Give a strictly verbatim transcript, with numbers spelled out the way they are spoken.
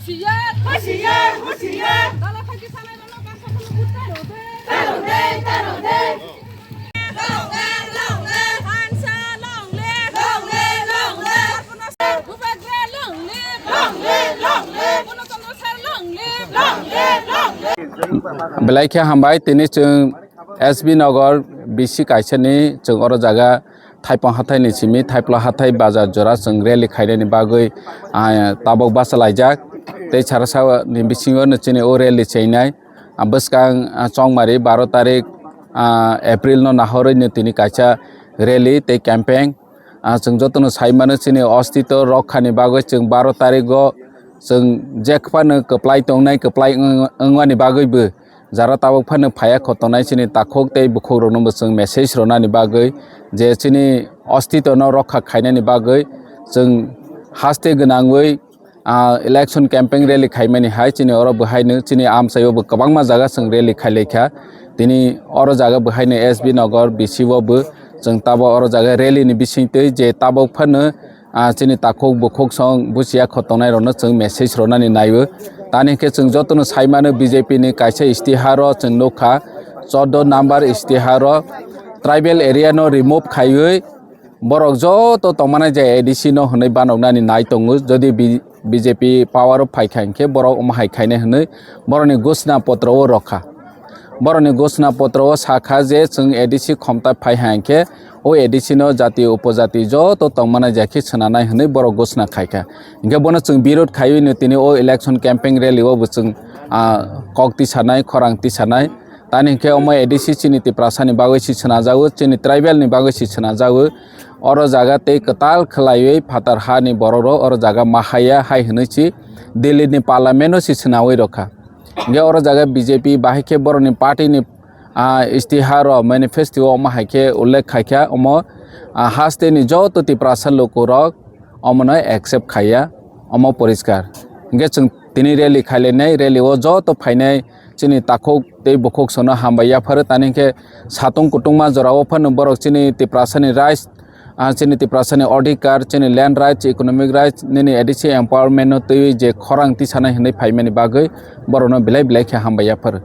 Hoshiyar, hoshiyar, hoshiyar. Dala khaki sanai dala basa khulu butta rode. Tarode, tarode. Long live, long live. Hansa long live. Long live, long live. Bubagra long live. Long live, long live. Purno Chandra sir long live. Long live, long live. Belai khe hambai, tini chwng S B Nagar B C kaisani chwng oro jaga Thaipang hathaini simi Thaipla hathai bazar jora chwng rally khainani bagwi, ah, tabok bachalaijak. Tei sarasani bisingo no chini o rally chainai, ah, bwskang, ah, chongmari baro tarik, ah, April no nahorwi no tini kaisa rally tei campaign. Ah, chwng jotono sai mano chini ostito rokhani bagwi chwng baro tarigo chwng jekphano kwplai tongnai, kwplai wng-, wngmani bagwibo jara tabok phano phaiya kho tongnai chini takhuk tei bukhukrokno bo chwng message rwnani bagwi je chini ostito no rokha khainani bagwi chwng haste gwnangwi, ah, election campaign rally khaimani hai chini oro bwhaino chini amchaio bo kwbangma jaga chwng rally khailaikha. Tini oro jaga bwhaino S B Nagar B C o bo chwng tabo oro jaga rally ni bisingtwi je tabok phano, ah, chini takhuk bukhuk song buchiya kho tongnai rokno chwng message rwnani naio. Tani khe chwng jotono sai mano B J P ni kaisa istiharo chwng nukha, chordo number istiharo tribal area no remove khaiwi borok joto tongmani je A D C no hwnwi banoknani nai tongo. Jodi B-, B J P power o phaikha hinkhe borok omo hai khainai hwnwi borokni ghosna potro o rokha. Borokni ghosna potro o sakha je chwng A D C khomta phai hai hinkhe o A D C no jati upojati joto tongmani je khe swnanai hwnwi borok ghosna khaikha. Hinkhe bono chwng birod khaiwi no tini o election campaign rally o bo chwng, ah, kok tisanai, khorang tisanai. Tani hinkhe omo A D C chini Tiprasani bagwi si swnajago, chini tribal ni bagwi si swnajago. Oro jaga tei kwtal khwlaiwi phatar hani borok rok oro jaga mahaiya hai hwnwi si Delhi ni parliament o si swnawi rokha. Hinkhe oro jaga B J P bahai khe borokni party ni, ah, istihar o manifesto o omo hai khe ullekh khaikha, omo, ah, haste ni joto Tiprasa lukurok omono accept khaiya, omo poriskar. Hinkhe chwng tini rally khailainai, rally o joto phainai chini takhuk tei bukhuk sono hambai yapharo. Tani hinkhe satung kutungma jorao phano borok chini Tiprasani rights, ah, chini Tiprasani odhikar, chini land rights, economic rights, nini A D C empowerment no twiwi je khorang tisanai hwnwi phaimani bagwi borokno belai belai khe hambai yapharo.